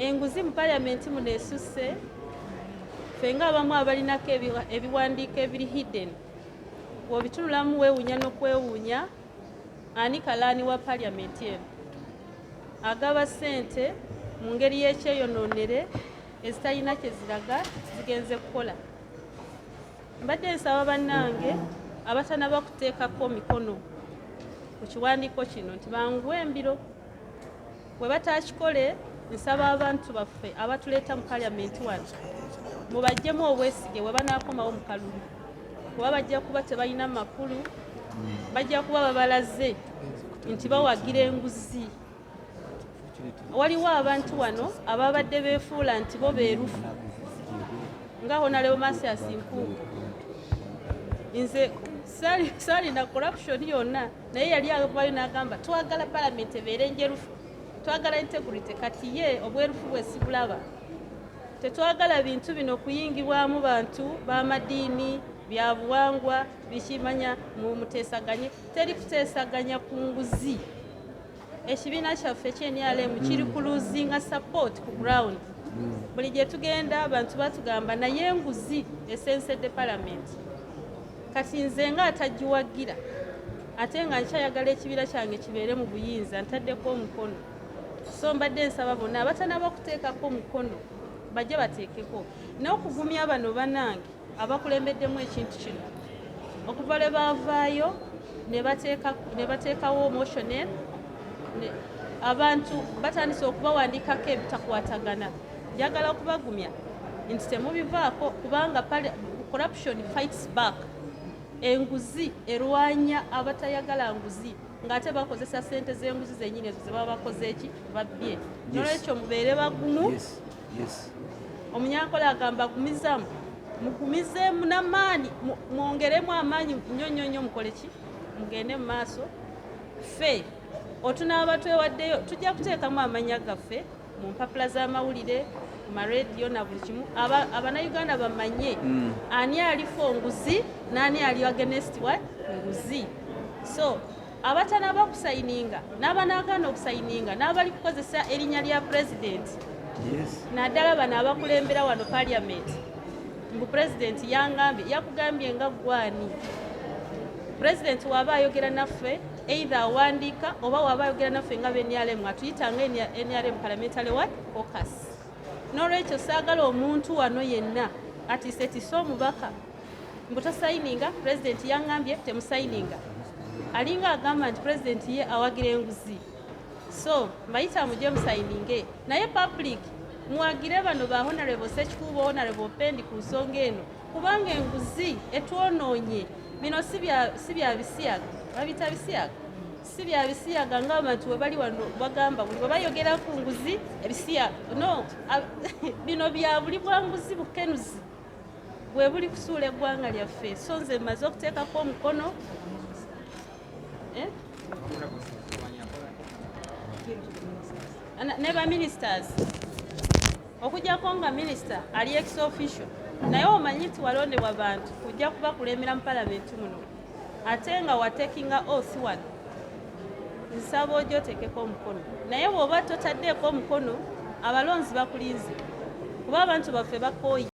Enguzi mu Paliamenti muno esusse. Ffe ngaabamu abalinako ebiwandiiko ebiri hidden, bw'obitunulamu weewuunya n'okwewuunya ani kalaani wa Paliamenti eno agaba ssente mu ngeri y'ekyeyonoonere ezitalina kye ziraga zigenze kukola. Mbadde nsaba bannange abatanaba kuteekako mikono ku kiwandiiko kino nti banguwe embiro. Bwe batakikole, nsaba abantu baffe abatuleeta mu Paliamenti wano mubaggyemu obwesige bwe banaakomawo mu kalulu, kuba bajja kuba tebalina makulu, bajja kuba babalaze nti bawagira enguzi. Waliwo abantu wano ababadde beefuula nti bo beerufu, nga Honorable Mathias Mpuuga. Nze saalina corruption yonna, naye yali avayo n'agamba, "Twagala Palamenti ebeere njerufu, twagala integrity." Kati ye obwerufu bwe sibulaba. Tetwagala bintu bino kuyingibwamu bantu b'amadiini, byabuwangwa, bikimanya muteesaganye. Teri kuteesaganya ku nguzi. Ekibiina kyaffe ekye-NRM kiri ku losinga support ku ground. Buli gye tugenda abantu batugamba, naye enguzi esensedde Palamenti. Kati nze nga atagiwagira ate nga nkyayagala ekibiina kyange kibeere mu buyinza, ntaddeko omukono. So mbadde nsaba bonna abatanaba kuteekako omukono bajje bateekeko, n'okugumya bano bannange abakulembeddemu ekintu kino okuva lwe baavaayo ne bateekawo motion. Abantu batandise okubawandiikako ebitakwatagana. Njagala okubagumya nti temubivaako, kubanga corruption fights back. Enguzi erwanya abatayagala nguzi, ng'ate bakozesa sente z'enguzi zennyini ezo ze baba bakoze eki babbye. Nolwekyo mubeere bagumu. Omunyankole agamba, "Gumizamu." Mugumizeemu n'amaanyi, mwongeremu amaanyi nnyo nnyo nnyo. Mukole ki? Mugende mu maaso. Ffe otunaaba twewaddeyo, tujja kuteekamu amannya gaffe mu mpapula z'amawulire, ku marediyo na buli kimu, Abannayuganda bamanye ani ali for nguzi n'ani ali against what nguzi. So abatanaba kusayininga n'abanaagaana okusayininga n'abali kukozesa erinnya lya Pulezidenti, naddala bano abakulembera wano Paliamenti, mbu Pulezidenti yangambye. Yakugambye nga gwani? Pulezidenti waaba ayogera naffe, either awandiika oba waaba ayogera naffe nga be NRM, atuyita nga NRM Parliamentary what Caucus. N'olwekyo saagala omuntu wano yenna atiisetise omubaka mbu tosayininga, Pulezidenti yaŋŋambye temusayininga. Alinga agamba nti Pulezidenti ye awagira enguzi. So mbayita mujje musayininge, naye public muwagire bano ba Honorable Sekikuubo, Honorable Pendi ku nsonga eno, kubanga enguzi etwonoonye. Bino si bya bisiyaga, babita bisiyaga, si bya bisiyaga ng'abantu bwe bali wano bagamba buli bwe bayogera ku nguzi ebisiyaga. No, bino bya buli bwa nguzi, bukenuzi bwe buli kusuula eggwanga lyaffe. So nze mmaze okuteekako omukono. Eh? Ne ba ministers, okujjako nga minisita ali ex officio, naye omanyi nti walondebwa bantu kujja kubakulembera mu Palamenti muno, ate nga watekinga oath wano, nsaba ojja oteekeko omukono. Naye bw'oba totaddeeko omukono, abalonzi bakulinze, kuba abantu baffe bakooye.